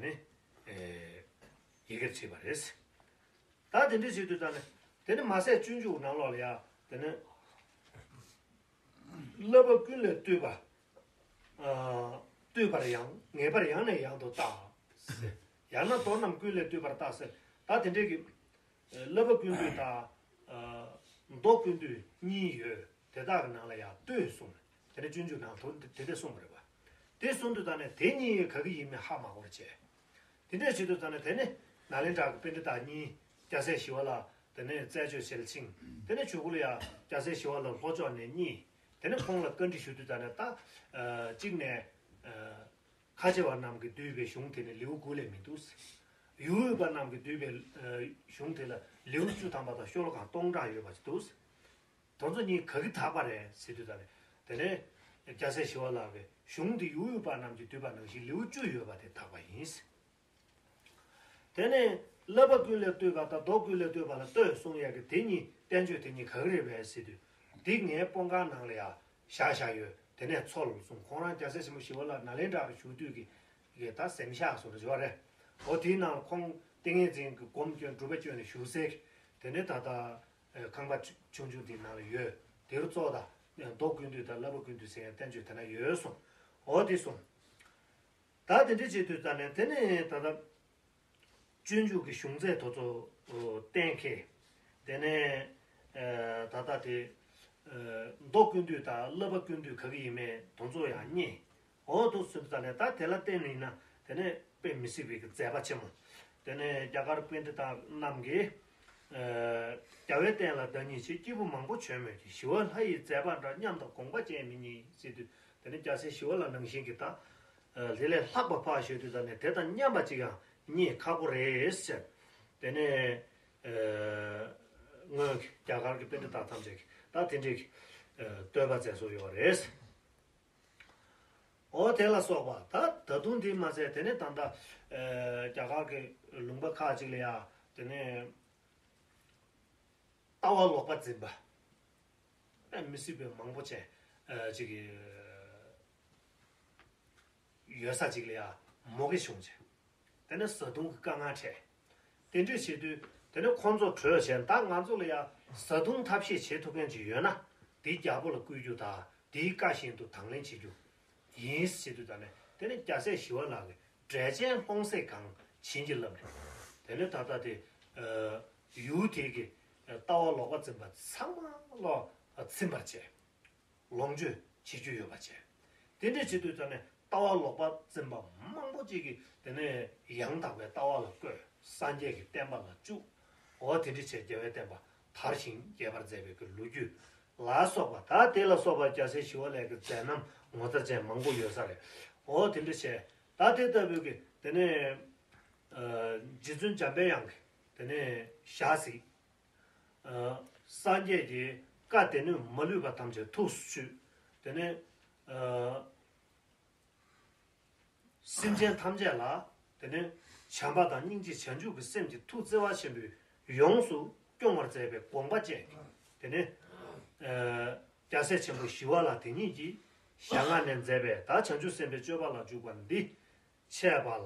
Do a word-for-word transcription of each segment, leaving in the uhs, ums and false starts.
ནི་ཡི་གེར་བྲིས་པ་རེད། ད་དེ་འདྲ་བྱེད་དུས་ད་ནི་དེ་ནི་མ་ཟད་སྤྱོད་འཇུག་ནང་ལོགས་ལ་ཡ་དེ་ནི། བསླབ་པ་ཀུན་ལས་བཏུས་པ། ཨ། བཏུས་པར་ཡང་ངེས་པར་ཡང་ནས་ཡང་དུ་བརྟག་ཡང་ན་མདོ་རྣམས་ཀུན་ལས་བཏུས་པར་བརྟག་ཟེར། ད་དེ་འདྲའི་གི་བསླབ་པ་ཀུན་བཏུས་དང་། ཨ། མདོ་ཀུན་བཏུས་གཉིས་ཡོད། དེ་དག་གི་ནང་ལ་ཡང་བཏུས་གསུངས། དེ་ནས་སྤྱོད་འཇུག་ནང་དུ་དེ་འདྲ་གསུངས་པ་རེད་པ། དེ་གསུངས་དུས་ད་ནས་དེ་གཉིས་ག་གི་ཡིན་མིན་ཧ་མ་གོ་བར་བྱས། དེ་འདྲས་བྱེད་དུས་ཙམ་ནས་དེ་ནི་ནཱ་ལེནྡྲ་གི་པཎྜི་ཏ་གཉིས། སྐྱ་སེར་ཞི་བ་ལྷ། དེ་ནས་རྩད་གཅོད་ཞལ་ཆིངས། དེ་ནས་ཆོས་སྐུ་ལ་ཡང་སྐྱ་སེར་ཞི་བ་ལྷ་ལྷོ་ཕྱོགས་ནས་གཉིས། དེ་ནས་ཁོང་ལ་བཀའ་འདྲི་ཞུ་དུས་ཙམ་ནས་ད། ཨ། གཅིག་ནས། ཨ། ཁ་ཆེ་བ་རྣམས་ཀྱིས་བསྡུས་པའི་གཞུང་དེ་ནི་ལེའུ་དགུ་ལས་མི་འདུག་ཡུལ་དབུས་པ་རྣམས་ཀྱིས་བསྡུས་པའི། ཨ། གཞུང་དེ་ལ་ལེའུ་བཅུ་ཐམ་པ་དང་ཤོ་ལོ་ཀ་སྟོང་ཕྲག་ཡོད་པ་ཞིག་འདུག་དེ་ཚོ་གཉིས་ག་གི་དག་པ་རེད་ཟེར་དུས་ཙམ་ནས། དེ་ནས་སྐྱ་སེར་ཞི་བ་ལྷ་གིས་གཞུང་འདི་ཡུལ་དབུས་པ་རྣམས་ཀྱིས་བསྡུས་པ་ནང་བཞིན་ལེའུ་བཅུ་ཡོད་པ་དེ་དག་པ་ཡིན། དེ་ནས་བསླབ་པ་ཀུན་ལས་བཏུས་པ་དང་མདོ་ཀུན་ལས་བཏུས་པ་ལ་ལྟོས་གསུང་ཡས་ཀྱི་དེ་གཉིས་བསྟན་བཅོས་དེ་གཉིས་ག་གི་རེད་པས་ཟེར་དུས། འདི་ངའི་སྤོང་ཁང་ནང་ལ་ཡང་བཞག་བཞག་ཡོད། དེ་ནས་འཚོལ་གསུང་། ཁོང་རང་སྐྱ་སེར་ཆེན་པོ་ཞི་བ་ལྷ་ནཱ་ལེནྡྲར་བཞུགས་དུས་ཀྱི་གི་ད་གཟིམ་ཤག་བཟོ་འདྲ་ཅིག་ཡོད་རེད། འོ་དེའི་ནང་ཁོང་ཏིང་ངེ་འཛིན་གྱི་སྒོམ་སྐྱོན་སྒྲུབ་པ་སྐྱོན་ནས་བཞུགས་སའི། དེ་ནས་ད་ལྟ་ཁང་པ་ཆུང་ཆུང་དེའི་ནང་ལ་ཡོད། དེ་རུ་གཙོ་དང་མདོ་ཀུན་བཏུས་དང་བསླབ་པ་ཀུན་བཏུས་ཟེར་ཡང་བསྟན་བཅོས་དེ་ན་ཡོད་གསུངས། འོ་དེ་གསུངས། ད་དེ་འདྲ་བྱེད་དུས་ཙམ་ནས་དེ་ནས་ད་ལྟ་སྤྱོད་འཇུག་གི་གཞུང་ཚད་དེ་ཚོ་གཏན་འཁེལ། དེ་ནས་ད་ལྟ་དེ་མདོ་ཀུན་བཏུས་དང་བསླབ་པ་ཀུན་བཏུས་ག་གི་ཡིན་མིན་དེ་ཚོ་ཡང་རྙེད། འོ་དེ་ཚོ་ཡིན་དུས་ཙམ་ནས་ད་དེ་ལ་བརྟེན་ནས་ཡིན་ན་དེ་ནས་དཔེ་མི་སྲིད་པའི་གི་མཛད་པ་ཆེན་མོ། དེ་ནས་རྒྱ་གར་པཎྜི་ཏ་རྣམས་ཀྱིས། རྒྱལ་བའི་བསྟན་ལ་བདག་ཉིད་ཆེ། སྐྱེས་བུ་མང་པོ་བྱོན་མོད་ཀྱི། ཞི་བ་ལྷ་ཡི་མཛད་པ་འདྲ། མཉམ་དང་དགོངས་པ་ཅན་མི་རྙེད་ཟེར་དུས། དེ་ནི་སྐྱ་སེར་ཞི་བ་ལྷ་ནང་བཞིན་གྱི་ད། དེ་ལས་ལྷག་པ་ཕར་ཞུ་དུས་ཙམ་ནས་དེ་དང་མཉམ་པ་ཅིག་ཡང་རྙེད་ཁག་པོ་རེད་ཟེར། དེ་ནས། སྔོན་གྱི་རྒྱ་གར་གྱི་པཎྜི་ཏ་ཐམས་ཅད་ཀྱིས་ད་དེ་འདྲའི་བསྟོད་པ་མཛད་སྲོལ་ཡོད་རེད། འོ་དེ་ལ་སོགས་པ་ད་ད་དུང་དེ་མ་ཟད་དེ་ནས་ད་ལྟ་རྒྱ་གར་གྱི་ལུང་པ་ཁག་ཅིག་ལ་ཡང་དེ་ནས་ལྟ་བ་ལོག་པ་འཛིན་པ་མི་སྲིད་པའི་མང་པོ་ཅན་ཅིག་ཡོད་ས་ཅིག་ལ་ཡང་མུ་གེ་བྱུང་བྱས། དེ་ནས་བཟའ་བཏུང་གི་དཀའ་ངལ་འཕྲད། དེ་འདྲ་བྱེད་དུས་དེ་ནས་ཁོང་ཚོ་གྲོས་བྱས། ད་ང་ཚོ་ལ་ཡང་བཟའ་བཏུང་ཐབས་ཤེས་བྱེད་ཐུབ་མཁན་ཅིག་ཡོད་ན་དེའི་རྒྱལ་པོ་ལ་བསྐུལ་རྒྱུ་དང་དེའི་བཀའ་བཞིན་དུ་དང་ལེན་བྱེད་རྒྱུ་ཡིན་ཟེར་དུས་ཙམ་ནས། དེ་ནས་རྒྱལ་སྲས་ཞི་བ་ལྷ་གིས་འབྲས་ཆན་ལྷུང་བཟེད་གང་བྱིན་གྱིས་བརླབས་ནས། དེ་ནས་ད་ལྟ་དེ་ཡུལ་དེ་གི་ལྟ་བ་ལོག་པ་འཛིན་པ་ཚང་མ་ལོག་ཚིམ་པར་བྱས། ལོངས་སྤྱོད་བྱེད་རྒྱུ་ཡོད་པ་བྱས། དེ་འདྲ་བྱེད་དུས་ཙམ་ནས་ལྟ་བ་ལོག་པ་འཛིན་པ་མང་པོ་ཅིག་གིས་དེ་ནས་ཡང་དག་པའི་ལྟ་བ་ལ་བཀོད། སངས་རྒྱས་ཀྱི་བསྟན་པ་ལ་བཅུག་འོ་དེ་འདྲ་བྱས་རྒྱལ་བའི་བསྟན་པ་དར་ཞིང་རྒྱས་པར་མཛད་པའི་གི་ལོ་རྒྱུས་ལ་སོགས་པ། ད་དེ་ལ་སོགས་པ་རྒྱལ་སྲས་ཞི་བ་ལྷའི་གི་མཛད་རྣམ་ངོ་མཚར་ཅན་མང་པོ་ཡོད་ས་རེད། འོ་དེ་འདྲ་བྱས། ད་དེ་ལྟ་བུའི་གི་དེ་ནས་རྗེ་བཙུན་འཇམ་པའི་དབྱངས་ཀྱིས་དེ་ནས་ཞག་གཟིགས། སངས་རྒྱས་ཀྱི་བཀའ་སྡེ་སྣོད་མ་ལུས་པ་ཐམས་ཅད་ཐུགས་སུ་ཆུད། དེ་ནས་སེམས་ཅན་ཐམས་ཅད་ལ་དེ་ནས་བྱམས་པ་དང་སྙིང་རྗེ་བྱང་ཆུབ་ཀྱི་སེམས་ཀྱི་ཐུགས་བརྩེ་བ་ཆེན་པོས་ཡོངས་སུ་སྐྱོང་བར་མཛད་པའི་དགོངས་པ་བཅས། དེ་ནས་རྒྱལ་སྲས་ཆེན་པོ་ཞི་བ་ལྷ་དེ་ཉིད་ཀྱིས་ཞལ་སྔ་ནས་མཛད་པའི་ད་བྱང་ཆུབ་སེམས་དཔའི་སྤྱོད་པ་ལ་འཇུག་པ་འདི་འཆད་པ་ལ།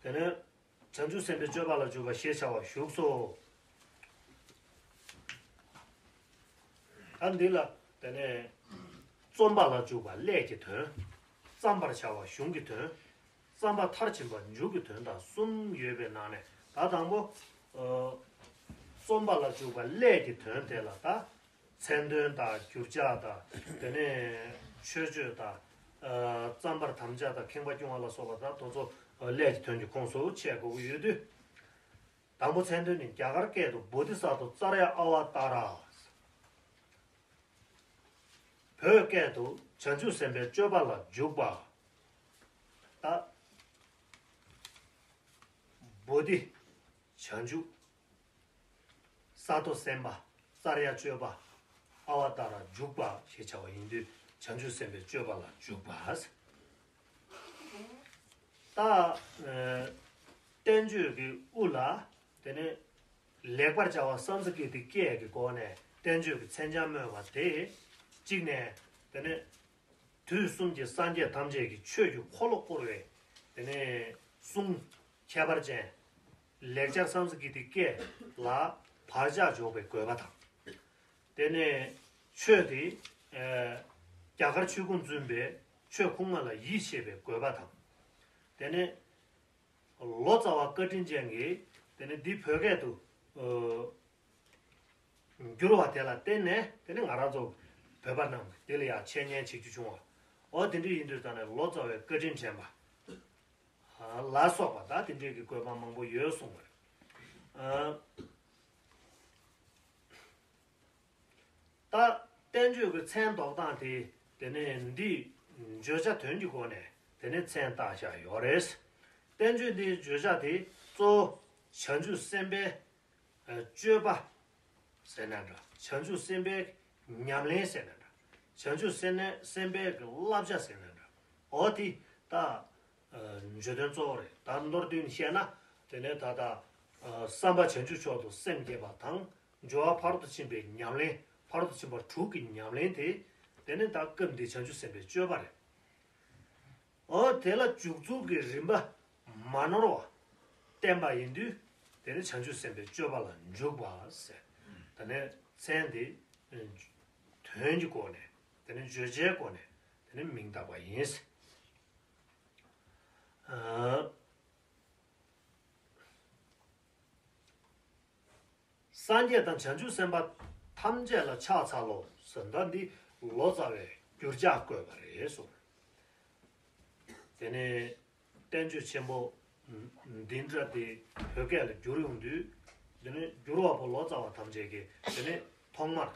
དེ་ནས་བྱང་ཆུབ་སེམས་དཔའི་སྤྱོད་པ་ལ་འཇུག་པ་ཞེས་བྱ་བ་བཞུགས་སོ། ད་འདི་ལ་དེ་ནས་རྩོམ་པ་ལ་འཇུག་པ་ཀླད་ཀྱི་དོན། བརྩམ་པར་བྱ་བ་གཞུང་གི་དོན། བརྩམ་པ་མཐར་ཕྱིན་པ་མཇུག་གི་དོན་དང་གསུམ་ཡོད་པའི་ནང་ནས། ད་དང་པོ་རྩོམ་པ་ལ་འཇུག་པ་ཀླད་ཀྱི་དོན་དེ་ལ་ད། མཚན་དོན་དང་། བསྒྱུར་བྱ་དང་། དེ་ནས་མཆོད་བརྗོད་དང་། ཨ། བརྩམ་པར་དམ་བཅའ་དང་། ཁེངས་པ་སྐྱུང་བ་ལ་སོགས་པ་དང་། དེ་ཚོ་ཀླད་ཀྱི་དོན་གྱི་ཁོངས་སུ་འཆད་དགོས་ཀྱི་ཡོད་དུས། དང་པོ་མཚན་དོན་ནི། རྒྱ་གར་སྐད་དུ། བོ་དྷི་ས་ཏྭ་ཙརྱ་ཨ་བ་ཏཱ་ར། བོད་སྐད་དུ། བྱང་ཆུབ་སེམས་དཔའི་སྤྱོད་པ་ལ་འཇུག་པ། ད་བོ་དྷི། བྱང་ཆུབ། ས་ཏྭ་སེམས་དཔའ། ཙརྱ་སྤྱོད་པ། ཨ་བ་ཏཱ་ར་འཇུག་པ་ཞེས་བྱ་བ་ཡིན་དུས། བྱང་ཆུབ་སེམས་དཔའི་སྤྱོད་པ་ལ་འཇུག་པ། ད་ཨ་བསྟན་བཅོས་ཀྱི་དབུ་ལ། དེ་ནས་ལེགས་པར་སྦྱར་བ་སཾ་སྐྲྀ་ཏའི་སྐད་ཀྱི་སྒོ་ནས་བསྟན་བཅོས་ཀྱི་མཚན་བྱང་སྨོས་པ་དེ་གཅིག་ནས། དེ་ནས་ དུས་གསུམ་གྱི་སངས་རྒྱས་ཐམས་ཅད་ཀྱི་ཆོས་ཀྱི་འཁོར་ལོ་བསྐོར་བའི་དེ་ནས་གསུང་ཁྱད་པར་ཅན། ལེགས་སྦྱར་བསམ་གཟིགས་ཀྱི་དེ་སྐད་ལ་བག་ཆགས་འཇོག་པའི་དགོས་པ་དང་། དེ་ནས་ཆོས་དེ་ཨ་རྒྱ་གར་ཆོས་ཁུངས་བཙུན་པའི་ཆོས་ཁུངས་ལྔ་ལ་ཡིད་ཆེས་པའི་དགོས་པ་དང་། དེ་ནས་ལོ་ཙཱ་བ་བཀའ་དྲིན་ཅན་གྱིས་དེ་ནས་འདི་བོད་སྐད་དུ་ཨ་བསྒྱུར་བ་དེ་ལ་བརྟེན་ནས། དེ་ནས་ང་རང་ཚོ་བོད་པ་རྣམས་དེ་ལ་ཡང་འཆད་ཉན་བྱེད་རྒྱུ་བྱུང་བ། འོ་དེ་འདྲ་ཡིན་དུས་ཙང་ནས་ལོ་ཙཱ་བའི་བཀའ་དྲིན་དྲན་པ་ལ་སོགས་པ་ད་དེ་འདྲའི་གི་བཀོད་པ་མང་པོ་ཡོད་གསུངས་པ་རེད། ད་བསྟན་བཅོས་ཀྱི་མཚན་འདོགས་སྟངས་དེ། དེ་ནས་འདི་བརྗོད་བྱ་དོན་གྱི་སྒོ་ནས་དེ་ནས་མཚན་བཏགས་བཞག་ཡོད་རེད། བསྟན་བཅོས་འདིའི་བརྗོད་བྱ་དེ་གཙོ་བོ་བྱང་ཆུབ་སེམས་དཔའི་ཨ་སྤྱོད་པ་ཟེར་ན་འདྲ། བྱང་ཆུབ་སེམས་དཔའི་ཉམས་ལེན་ཟེར་ན་འདྲ། བྱང་ཆུབ་སེམས་ནས་སེམས་དཔའི་གི་བསླབ་བྱ་ཟེར་ན་འདྲ། འོ་དེ་ད་ཨ་བརྗོད་དོན་གཙོ་བོ་རེད། ད་མདོར་བསྡུས་ནས་བཤད་ན། དེ་ནས་ད་ལྟ་ཨ་བསམ་པ་བྱང་ཆུབ་མཆོག་ཏུ་སེམས་བསྐྱེད་པ་དང་། སྦྱོར་བ་ཕ་རོལ་ཏུ་ཕྱིན་པའི་ཉམས་ལེན། ཕ་རོལ་ཏུ་ཕྱིན་པ་དྲུག་གི་ཉམས་ལེན་དེ། དེ་ནས་ད་སྐབས་འདིའི་བྱང་ཆུབ་སེམས་དཔའི་སྤྱོད་པ་རེད། འོ་དེ་ལ་འཇུག་ཚུལ་གྱི་རིམ་པ་མ་ནོར་བ་བསྟན་པ་ཡིན་དུས། དེ་ནི་བྱང་ཆུབ་སེམས་དཔའི་སྤྱོད་པ་ལ་འཇུག་པ་ཟེར། དེ་ནས་མཚན་དེ་དོན་གྱི་སྒོ་ནས། དེ་ནས་བརྗོད་བྱའི་སྒོ་ནས། དེ་ནས་མིང་བཏགས་པ་ཡིན། ཨ། སངས་རྒྱས་དང་བྱང་ཆུབ་སེམས་དཔའ་ཐམས་ཅད་ལ་ཕྱག་འཚལ་ལོ་ཟེར། ད་འདི་ལོ་ཙཱ་བས་འགྱུར་ཕྱག་བཀོད་པ་རེད་གསུངས། དེ་ནས་བསྟན་བཅོས་ཆེན་པོ་འདི་འདྲ་དེ་བོད་སྐད་ལ་བསྒྱུར་ཡོང་དུས། དེ་ནས་བསྒྱུར་བ་པོ་ལོ་ཙཱ་བ་ཐམས་ཅད་ཀྱིས་དེ་ནས་ཐོག་མར་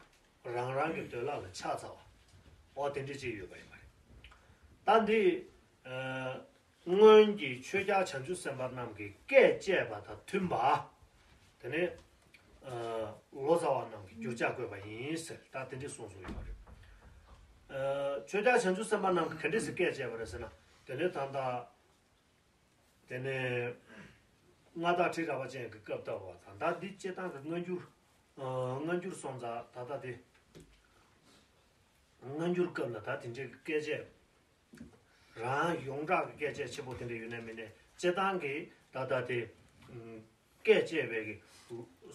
རང་རང་གི་འདོད་ལྷ་ལ་ཕྱག་འཚལ་བ། འོ་དེ་འདྲ་ཅིག་ཡོད་པ་ཡིན་པ་རེད། ད་འདི་ཨ། སྔོན་གྱི་ཆོས་རྒྱལ་བྱང་ཆུབ་སེམས་དཔའ་རྣམས་ཀྱིས་བཀས་བཅད་པ་དང་མཐུན་པ། དེ་ནས་ཨ་ལོ་ཙཱ་བ་རྣམས་ཀྱིས་འགྱུར་ཕྱག་བཀོད་པ་ཡིན་ཟེར། ད་དེ་འདྲས་གསུངས་སོ་ཡོད་རེད། ཨ་ཆོས་རྒྱལ་བྱང་ཆུབ་སེམས་དཔའ་རྣམས་ཀྱིས་ག་འདྲས་སེ་བཀས་བཅད་པ་རེད་ཟེར་ན། དེ་ནས་ད་ལྟ་དེ་ནས་མངའ་བདག་ཁྲི་རལ་པ་ཅན་གྱི་སྐབས་ལྟ་བུ་དང་། ད་འདི་སྤྱིར་བཏང་གི་སྔ་འགྱུར། ཨ་སྔ་འགྱུར་སོང་ཙང་ད་ལྟ་དེ་སྔ་འགྱུར་སྐབས་ལ་ད་དེ་འདྲའི་བཀས་བཅད། རང་ཡོངས་གྲགས་ཀྱི་བཀས་བཅད་ཆེན་པོ་དེ་འདྲ་ཡོད་ནའི་མེད་ནའི། སྤྱིར་བཏང་གི་ད་ལྟ་དེ་ཨ་བཀས་བཅད་པའི་གི་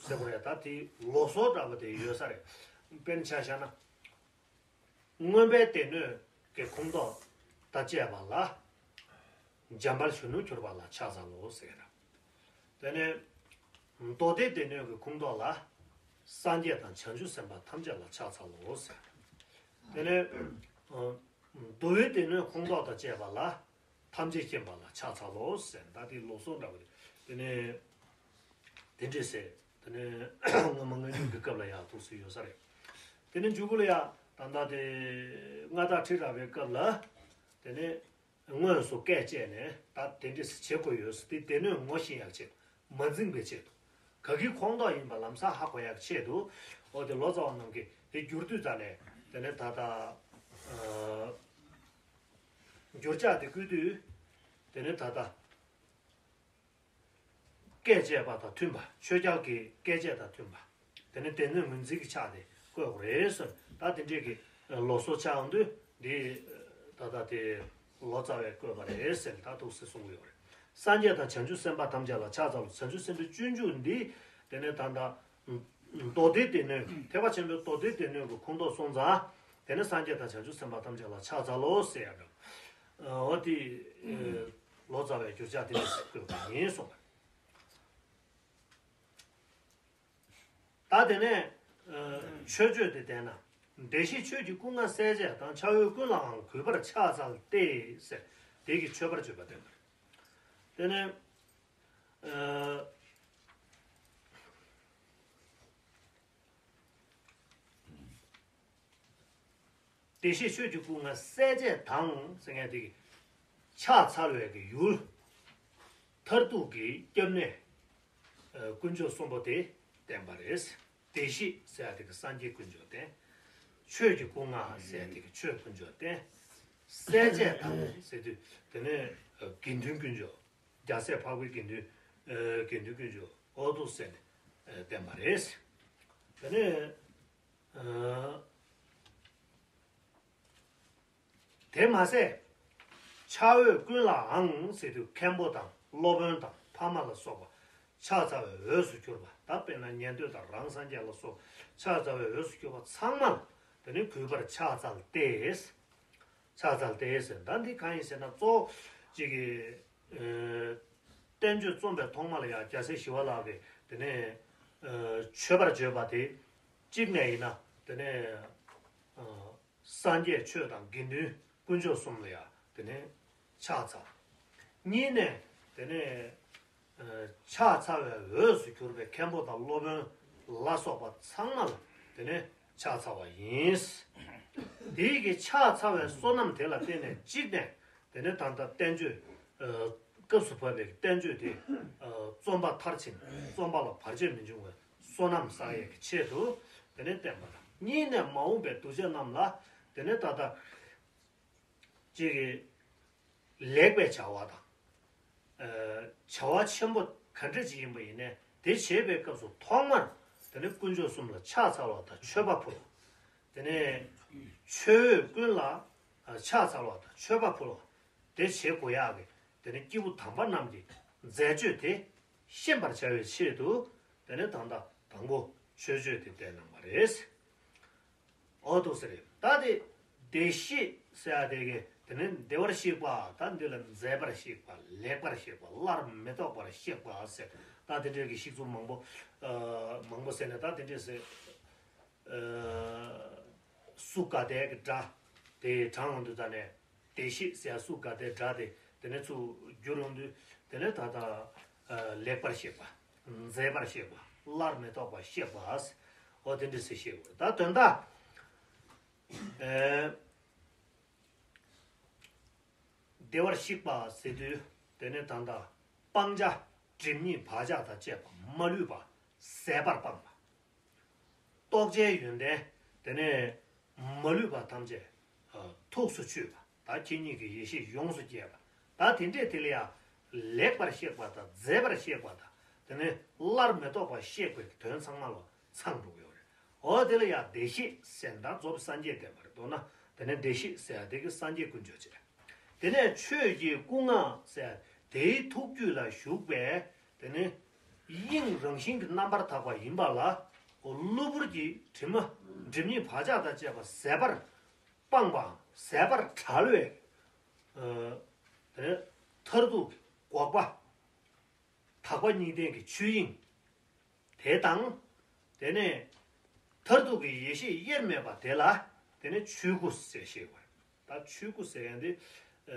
ཟེར་བ་རེད། ད་དེ་ལུགས་སྲོལ་འདྲ་པོ་དེ་ཡོད་ས་རེད། དཔེར་ན་ཆ་བཞག་ན། མངོན་པའི་སྡེ་སྣོད་ཀྱི་ཁོངས་གཏོགས་དང་བཅས་པ་ལ། འཇམ་དཔལ་གཞོན་ནུར་གྱུར་པ་ལ་ཕྱག་འཚལ་ལོ་ཟེར། དེ་ནས་མདོ་སྡེའི་སྡེ་སྣོད་ཀྱི་ཁོངས་གཏོགས་ལ། སངས་རྒྱས་དང་བྱང་ཆུབ་སེམས་དཔའ་ཐམས་ཅད་ལ་ཕྱག་འཚལ་ལོ་ཟེར། དེ་ནས་ཨ་འདུལ་བའི་སྡེ་སྣོད་ཁོངས་གཏོགས་དང་བཅས་པ་ལ། ཐམས་ཅད་མཁྱེན་པ་ལ་ཕྱག་འཚལ་ལོ་ཟེར། ད་དེ་ལུགས་སྲོལ་འདྲ་པོ་རེད། དེ་ནས་དེ་འདྲས་ཟེར། དེ་ནས་སྔ་མ་སྔ་འགྱུར་གྱི་སྐབས་ལ་ཡང་འདུག་སེ་ཡོད་ས་རེད། དེ་ནས་མཇུག་གུ་ལ་ཡང་ད་ལྟ་དེ་མངའ་བདག་ཁྲི་རལ་པའི་སྐབས་ལ། དེ་ནས་དངོས་སུ་བཀས་བཅད་ནས་ད་དེ་འདྲས་སེ་བྱེད་དགོས་ཡོད་ཟེར། དེ་སྡེ་སྣོད་ངོ་ཤེས་ཡག་ཆེད། མ་འཛིངས་པའི་ཆེད་དུ། ག་གི་ཁོངས་གཏོགས་ཡིན་པ་ལམ་སང་ཧ་གོ་ཡག་ཆེད་དུ། འོ་དེ་ལོ་ཙཱ་བ་རྣམས་ཀྱིས་དེ་བསྒྱུར་དུས་ཙ་ནས། དེ་ནས་ད་ལྟ་ཨ་འགྱུར་ཕྱག་དེ་བཀོད་དུས། དེ་ནས་ད་ལྟ་བཀས་བཅད་པ་དང་མཐུན་པ། ཆོས་རྒྱལ་གྱི་བཀས་བཅད་དང་མཐུན་པ། དེ་ནས་སྡེ་སྣོད་ངོས་འཛིན་གྱི་ཕྱག་དེ་བཀོད་དགོས་རེད་ཟེར། ད་དེ་འདྲས་ཀྱི་ལུགས་སྲོལ་ཆགས་ཡོང་དུས། འདི་ད་ལྟ་དེ་ལོ་ཙཱ་བས་བཀོད་པ་རེད་ཟེར། ད་འདུག་སེ་གསུང་གི་ཡོད་རེད། སངས་རྒྱས་དང་བྱང་ཆུབ་སེམས་དཔའ་ཐམས་ཅད་ལ་ཕྱག་འཚལ་ལོ། བྱང་ཆུབ་སེམས་དཔའི་སྤྱོད་འཇུག་འདི། དེ་ནས་ད་ལྟ་མདོ་སྡེའི་སྡེ་སྣོད། ཐེག་པ་ཆེན་པོའི་མདོ་སྡེའི་སྡེ་སྣོད་ཀྱི་ཁོངས་གཏོགས་སོང་ཙང་། དེ་ནས་སངས་རྒྱས་དང་བྱང་ཆུབ་སེམས་དཔའ་ཐམས་ཅད་ལ་ཕྱག་འཚལ་ལོ་ཟེར་ཡག་འདྲ། འོ་དེ་ལོ་ཙཱ་བས་འགྱུར་ཕྱག་དེ་འདྲས་བཀོད་པ་ཡིན་གསུངས། ད་དེ་ནས་ཨ་མཆོད་བརྗོད་དེ་བསྟན་ན། བདེ་གཤེགས་ཆོས་ཀྱི་སྐུ་མངའ་སྲས་བཅས་དང་། ཕྱག་འོས་ཀུན་ལའང་གུས་པར་ཕྱག་འཚལ་ཏེ་ཟེར། དེ་གི་མཆོད་པར་བརྗོད་པ་བསྟན་པ་རེད། དེ་ནས་ཨ་བདེ་གཤེགས་ཆོས་ཀྱི་སྐུ་མངའ་སྲས་བཅས་དང་ཟེར་མཁན་དེ་གི་ཕྱག་འཚལ་བའི་གི་ཡུལ། མཐར་ཐུག་གི་སྐྱབས་གནས་ཨ་དཀོན་མཆོག་གསུམ་པོ་དེ་བསྟན་པ་རེད། བདེ་གཤེགས་ཟེར་ཡ་དེ་གི་སངས་རྒྱས་དཀོན་མཆོག་བསྟན། ཆོས་ཀྱི་སྐུ་མངའ་ཟེར་ཡ་དེ་གི་ཆོས་དཀོན་མཆོག་བསྟན། སྲས་བཅས་དང་ཟེར་དུས་དེ་ནས་ཨ་དགེ་འདུན་དཀོན་མཆོག་རྒྱལ་སྲས་འཕགས་པའི་དགེ་འདུན། ཨ་དགེ་འདུན་དཀོན་མཆོག་འོ་དེ་ཚོ་ཟེར་ནས་ཨ་བསྟན་པ་རེད། དེ་ནས་ཨ་ དེ་མ་ཟད། ཕྱག་འོས་ཀུན་ལའང་ཟེར་དུས་མཁན་པོ་དང་སློབ་དཔོན་དང་ཕ་མ་ལ་སོགས་པ་ཕྱག་འཚལ་བའི་འོས་སུ་གྱུར་པ། ད་དཔེར་ན་ཉན་ཐོས་དང་རང་སངས་རྒྱས་ལ་སོགས་ཕྱག་འཚལ་བའི་འོས་སུ་གྱུར་པ་ཚང་མ་ལ་དེ་ནི་གུས་པར་ཕྱག་འཚལ་ཏེ། ཕྱག་འཚལ་ཏེ་ཟེར། ད་འདི་གང་ཡིན་ཟེར་ན། གཙོ་བོ་གཅིག་གི་ཨ་བསྟན་བཅོས་རྩོམ་པའི་ཐོག་མ་ལ་ཡང་རྒྱལ་སྲས་ཞི་བ་ལྷ་གིས་དེ་ནས་ཨ་མཆོད་པར་བརྗོད་པ་དེ་གཅིག་ནས་ཡིན་ན། དེ་ནས་ཨ་སངས་རྒྱས་ཆོས་དང་དགེ་འདུན་དཀོན་མཆོག་གསུམ་ལ་ཡང་དེ་ནས་ཕྱག་འཚལ། གཉིས་ནས་དེ་ནས་ཨ་ཕྱག་འཚལ་བའི་འོས་སུ་གྱུར་པའི་མཁན་པོ་དང་སློབ་དཔོན་ལ་སོགས་པ་ཚང་མ་ལ་དེ་ནས་ཕྱག་འཚལ་བ་ཡིན། དེའི་གི་ཕྱག་འཚལ་བའི་བསོད་ནམས་དེ་ལ་བརྟེན་ནས་གཅིག་ནས་དེ་ནས་ད་ལྟ་བསྟན་བཅོས་ཨ་སྐབས་སུ་བབས་པའི་བསྟན་བཅོས་དེ་ཨ་རྩོམ་པ་མཐར་ཕྱིན། རྩོམ་པ་ལ་བར་ཆད་མི་འབྱུང་བའི་བསོད་ནམས་བསགས་ཡས་ཀྱི་ཆེད་དུ་དེ་ནས་བསྟན་པ་དང་། གཉིས་ནས་མ་འོངས་པའི་གདུལ་བྱ་རྣམས་ལ་དེ་ནས་ད་ལྟ་གཅིག་གི་ལེགས་པའི་བྱ་བ་དང་། ཨ་བྱ་བ་ཆེན་པོ་ག་འདྲ་ཅིག་ཡིན་པ་ཡིན་ནའི་དེ་བྱེད་པའི་སྐབས་སུ་ཐོག་མར་དེ་ནི་དཀོན་མཆོག་གསུམ་ལ་ཕྱག་འཚལ་བ་དང་མཆོད་པ་ཕུལ་བ། དེ་ནས་མཆོད་འོས་ཀུན་ལ་ཕྱག་འཚལ་བ་དང་མཆོད་པ་ཕུལ་བ། དེ་བྱེད་དགོས་ཡག་གི་དེ་ནི་སྐྱེས་བུ་དམ་པ་རྣམས་ཀྱི་མཛད་སྤྱོད་དེ་ཤེས་པར་བྱ་བའི་ཆེད་དུ། དེ་ནི་ད་ལྟ་དང་པོ་མཆོད་བརྗོད་དེ་བསྟན་གནང་བ་རེད། འོ་འདུག་སེ་རེད། ད་དེ་བདེ་གཤེགས་ཟེར་ཡ་དེ་གི་དེ་ནི་བདེ་བར་གཤེགས་པ། ད་འདི་ལ་མཛེས་པར་གཤེགས་པ། ལེགས་པར་གཤེགས་པ། སླར་མི་ལྡོག་པར་གཤེགས་པ་ཟེར། ད་དེ་འདྲའི་གི་གཤེགས་ཚུལ་མང་པོ་ཨ་མང་པོ་ཟེར་ནས། ད་དེ་འདྲས་ཟེར་ཨ་སུ་ག་དེ་གི་སྒྲ་དེ་དྲངས་ཡོང་དུས། ད་ནས་བདེ་གཤེགས་ཟེར་ཡ་སུ་ག་དེ་སྒྲ་དེ་དེ་ནས་ཚུར་བསྒྱུར་ཡོང་དུས། དེ་ནས་ད་ལྟ་ཨ་ལེགས་པར་གཤེགས་པ། མཛེས་པར་གཤེགས་པ། སླར་མི་ལྡོག་པར་གཤེགས་པ། འོ་དེ་འདྲ་ཟེར་བཤད་དགོས། ད་དོན་དག་ཨེ་བདེ་བར་གཤེགས་པ་ཟེར་དུས། དེ་ནས་ད་ལྟ་སྤང་བྱ་སྒྲིབ་གཉིས་བག་ཆགས་དང་བཅས་པ་མ་ལུས་པ་ཟད་པར་སྤངས་པ། རྟོགས་བྱའི་ཡོན་ཏན་དེ་ནས་མ་ལུས་པ་ཐམས་ཅད་ཨ་ཐུགས་སུ་ཆུད་པ། ད་ཁྱེད་ཉིད་ཀྱི་ཡེ་ཤེས་ཡོངས་སུ་རྒྱས་པ། ད་དེ་འདྲས་དེ་ལ་ཡང་ལེགས་པར་གཤེགས་པ་དང་། མཛེས་པར་གཤེགས་པ་དང་། དེ་ནས་སླར་མི་ལྡོག་པར་གཤེགས་པའི་དོན་ཚང་མ་ལ་ཚང་འགྲོ་གི་ཡོད་རེད། འོ་དེ་ལ་ཡང་བདེ་གཤེགས་ཟེར། ད་རྫོགས་པའི་སངས་རྒྱས་བསྟན་པ་རེད། མདོར་ན་དེ་ནས་བདེ་གཤེགས་ཟེར་ཡ་དེ་གི་སངས་རྒྱས་དཀོན་མཆོག་བྱས། དེ་ནས་ཆོས་ཀྱི་སྐུ་མངའ་ཟེར། དེའི་ཐུགས་རྒྱུད་ལ་བཞུགས་པའི་དེ་ནི་དབྱིངས་རང་བཞིན་གྱི་རྣམ་པར་དག་པ་ཡིན་པ་ལ། གློ་བུར་གྱི་དྲི་མ་སྒྲིབ་གཉིས་བག་ཆགས་དང་བཅས་པ་ཟད་པར་སྤངས་པའམ་ཟད་པར་བྲལ་བའི་ཨ་དེ་ནི་མཐར་ཐུག་གི་འགོག་པ། དག་པ་གཉིས་ལྡན་གྱི་ཆོས་དབྱིངས་དེ་དང་། དེ་ནས་མཐར་ཐུག་གི་ཡེ་ཤེས་དབྱེར་མེད་པ་དེ་ལ་དེ་ནི་ཆོས་སྐུ་ཟེར་བཤད་པ་རེད། ད་ཆོས་སྐུ་ཟེར་ཡང་དེ་ཨ་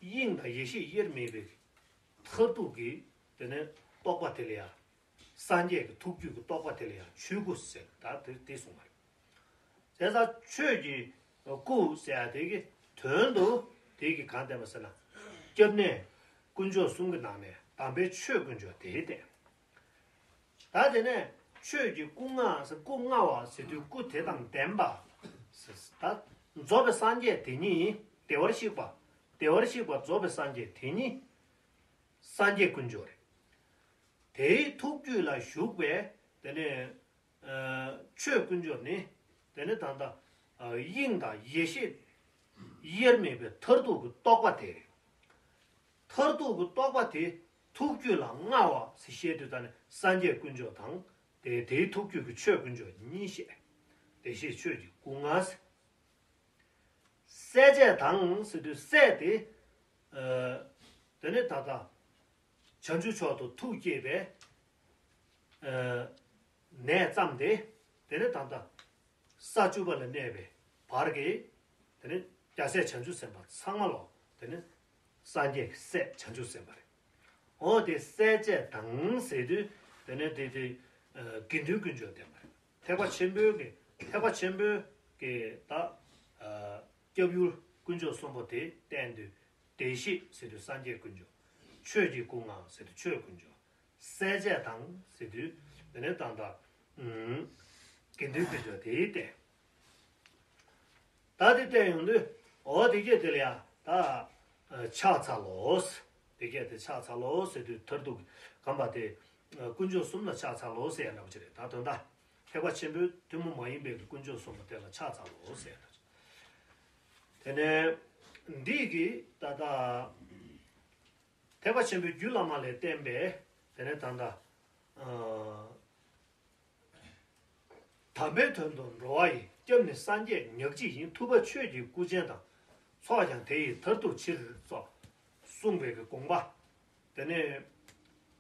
དབྱིངས་དང་ཡེ་ཤེས་དབྱེར་མེད་པའི་མཐར་ཐུག་གི་དེ་ནི་རྟོགས་པ་དེ་ལ་ཡང་། སངས་རྒྱས་ཀྱི་ཐུགས་རྒྱུད་ཀྱི་རྟོགས་པ་དེ་ལ་ཡང་ཆོས་སྐུ་ཟེར། ད་དེ་དེ་གསུངས་པ་རེད། བྱས་ཙང་ཆོས་ཀྱི་སྐུ་ཟེར་ཡ་དེ་གི་དོན་དུ་དེ་གི་གང་བསྟན་པ་ཟེར་ན། སྐྱབས་གནས་དཀོན་མཆོག་གསུམ་གྱི་ནང་ནས་དམ་པའི་ཆོས་དཀོན་མཆོག་དེ་བསྟན། ད་དེ་ནས་ཆོས་ཀྱི་སྐུ་མངའ་ཟེར། སྐུ་མངའ་བ་ཟེར་དུས་སྐུ་དེ་དང་ལྡན་པ་ཟེར། ད་རྫོགས་པའི་སངས་རྒྱས་དེ་ཉིད་བདེ་བར་གཤེགས་པ། བདེ་བར་གཤེགས་པ་རྫོགས་པའི་སངས་རྒྱས་དེ་ཉིད་སངས་རྒྱས་དཀོན་མཆོག་རེད། དེའི་ཐུགས་རྒྱུད་ལ་བཞུགས་པའི་དེ་ནས་ཨ་ཆོས་དཀོན་མཆོག་ནི་དེ་ནི་ད་ལྟ་ཨ་དབྱིངས་དང་ཡེ་ཤེས་དབྱེར་མེད་པའི་མཐར་ཐུག་གི་རྟོགས་པ་དེ་རེད། མཐར་ཐུག་གི་རྟོགས་པ་དེ་ཐུགས་རྒྱུད་ལ་མངའ་བ་ཟེར་བཤད་དུས། ད་ནི་སངས་རྒྱས་དཀོན་མཆོག་དང་དེ་དེའི་ཐུགས་རྒྱུད་ཀྱི་ཆོས་དཀོན་མཆོག་གཉིས་བཤད། བདེ་གཤེགས་ཆོས་ཀྱི་སྐུ་མངའ་ཟེར། སྲས་བཅས་དང་ཟེར་དུས་སྲས་དེ་ཨ་དེ་ནི་ད་ལྟ་བྱང་ཆུབ་མཆོག་ཏུ་ཐུགས་བསྐྱེད་པའི་ཨ་ནས་བརྩམས་ཏེ། དེ་ནས་ད་ལྟ་ས་བཅུ་པ་ལ་གནས་པའི་བར་གྱི་དེ་ནས་རྒྱལ་སྲས་བྱང་ཆུབ་སེམས་དཔའ་ཚང་མ་ལ་དེ་ནས་སངས་རྒྱས་ཀྱི་སྲས་བྱང་ཆུབ་སེམས་དཔའ་རེད། འོ་དེ་སྲས་བཅས་དང་ཟེར་དུས་དེ་ནས་དེ་དེ་ཨ་དགེ་འདུན་དཀོན་མཆོག་བསྟན་པ་རེད། ཐེག་པ་ཆེན་པོའི་གི་ཐེག་པ་ཆེན་པོའི་གི་ད་ཨ་སྐྱབས་ཡུལ་དཀོན་མཆོག་གསུམ་པོ་དེ་བསྟན་དུས། བདེ་གཤེགས་ཟེར་དུས་སངས་རྒྱས་དཀོན་མཆོག་ཆོས་ཀྱི་སྐུ་མངའ་ཟེར་དུས་ཆོས་དཀོན་མཆོག་སྲས་བཅས་དང་ཟེར་དུས་དེ་ནས་ད་ལྟ་ཨུམ་དགེ་འདུན་དཀོན་མཆོག་དེ་བསྟན། ད་དེ་བསྟན་ཡོང་དུས། འོ་དེ་སྐད་དེ་ལ་ཡང་ད་ཨ་ཕྱག་འཚལ་ལོ། དེ་སྐད་དེ་ཕྱག་འཚལ་ལོ་ཟེར་དུས་མཐར་ཐུག་གམ་པ་དེ་ཨ་དཀོན་མཆོག་གསུམ་ལ་ཕྱག་འཚལ་ལོ་ཟེར་ཡ་འདྲ་པོ་ཅིག་རེད། ད་དོན་དག་ཐེག་པ་ཆེན་པོའི་ཐུན་མོང་མ་ཡིན་པའི་དཀོན་མཆོག་གསུམ་པོ་དེ་ལ་ཕྱག་འཚལ་ལོ་ཟེར་ཡ་འདྲ་ཅིག་དེ་ནས་འདི་གི་ད་ལྟ་ཐེག་པ་ཆེན་པོའི་རྒྱུད་བླ་མ་ལས་བསྟན་པའི་དེ་ནས་ད་ལྟ་དམ་པའི་དོན་དུ་འགྲོ་བ་ཡི། སྐྱབས་ནི་སངས་རྒྱས་ཉག་གཅིག་ཡིན། ཐུབ་པ་ཆོས་ཀྱི་སྐུ་ཅན་དང་། ཚོགས་ཀྱང་དེ་ཡི་མཐར་ཐུག་ཕྱིར། སོགས་གསུངས་པའི་གི་དགོངས་པ། དེ་ནས་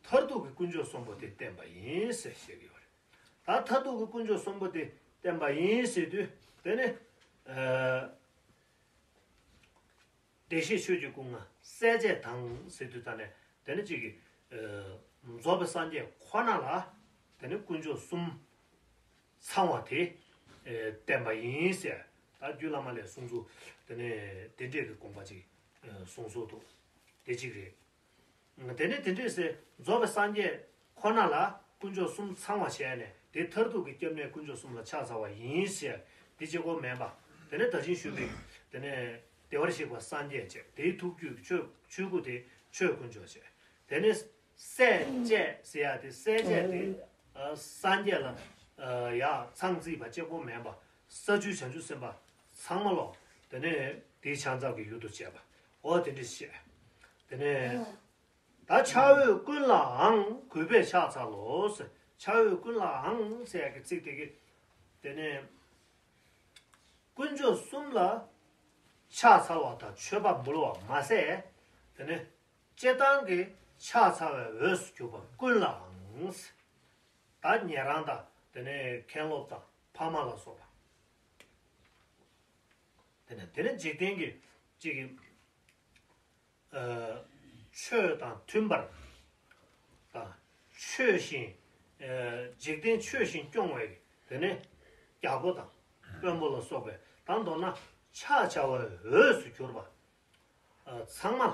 མཐར་ཐུག་གི་དཀོན་མཆོག་གསུམ་པོ་དེ་བསྟན་པ་ཡིན་ཟེར་བཤད་ཀྱི་ཡོད་རེད། ད་མཐར་ཐུག་གི་དཀོན་མཆོག་གསུམ་པོ་དེ་བསྟན་པ་ཡིན་ཟེར་དུས་དེ་ནས་ཨ། བདེ་གཤེགས་ཆོས་ཀྱི་སྐུ་ལྔ་སྲས་བཅས་དང་ཟེར་དུས་ད་ནས་དེ་ནས་གཅིག་གི་རྫོགས་པའི་སངས་རྒྱས་ཁོ་ན་ལ་དེ་ནས་དཀོན་མཆོག་གསུམ་ཚང་བ་དེ་བསྟན་པ་ཡིན་ཟེར། ད་རྒྱུད་བླ་མ་ལས་གསུངས་ཚུལ་དེ་ནས་དེ་འདྲས་ཀྱི་དགོངས་པ་ཅིག་གསུངས་སོ་འདུག་དེ་གཅིག་རེད། དེ་ནས་དེ་འདྲས་ཟེར་རྫོགས་པའི་སངས་རྒྱས་ཁོ་ན་ལ་དཀོན་མཆོག་གསུམ་ཚང་བ་བྱས་ནས་དེ་མཐར་ཐུག་གི་སྐྱབས་གནས་དཀོན་མཆོག་གསུམ་ལ་ཕྱག་འཚལ་བ་ཡིན་ཟེར་དེ་གཅིག་པོ་མིན་པ། དེ་ནས་ད་ཅིང་ཞུས་པའི་དེ་ནས་བདེ་བར་གཤེགས་པ་སངས་རྒྱས་བྱས། དེའི་ཐུགས་རྒྱུད་ཆོས་ཆོས་སྐུ་དེ་ཆོས་དཀོན་མཆོག་བྱས། དེ་ནས་སྲས་བཅས་ཟེར་ཡ་དེ་སྲས་བཅས་དེ་ཨ་སངས་རྒྱས་ལ་ཨ་ཡ་ཚང་བརྩིས་པ་གཅིག་པོ་མིན་པ། ས་བཅུའི་བྱང་ཆུབ་སེམས་དཔའ་ཚང་མ་ལོ། དེ་ནས་དེའི་ཕྱག་འཚལ་གྱི་ཡུལ་དུ་བྱས་པ། འོ་དེ་འདྲ་བཤད། དེ་ནས་ད་ཕྱག་འོས་ཀུན་ལའང་གུས་པས་ཕྱག་འཚལ་ལོ་ཟེར། ཕྱག་འོས་ཀུན་ལའང་ཟེར་ཡ་གི་ཚིག་དེ་གི་དེ་ནས་དཀོན་མཆོག་གསུམ་ལ་ཕྱག་འཚལ་བ་དང་མཆོད་པ་འབུལ་བ་མ་ཟད། དེ་ནས་སྤྱིར་བཏང་གི་ཕྱག་འཚལ་བའི་འོས་སུ་གྱུར་པ་ཀུན་ལའང་། ད་ཉན་རང་དང་དེ་ནས་མཁན་སློབ་དང་ཕ་མ་ལ་སོགས་པ། དེ་ནས་དེ་ནས་འཇིག་རྟེན་གྱི་གཅིག་གི་ཨ་ཆོས་དང་མཐུན་པར་དང་ཆོས་བཞིན་ཨ་འཇིག་རྟེན་ཆོས་བཞིན་སྐྱོང་བའི་དེ་ནས་རྒྱལ་པོ་དང་དཔོན་པོ་ལ་སོགས་པའི་དང་མདོར་ན་ཕྱག་བྱ་བའི་འོས་སུ་གྱུར་པ། ཨ་ཚང་མ་ལ་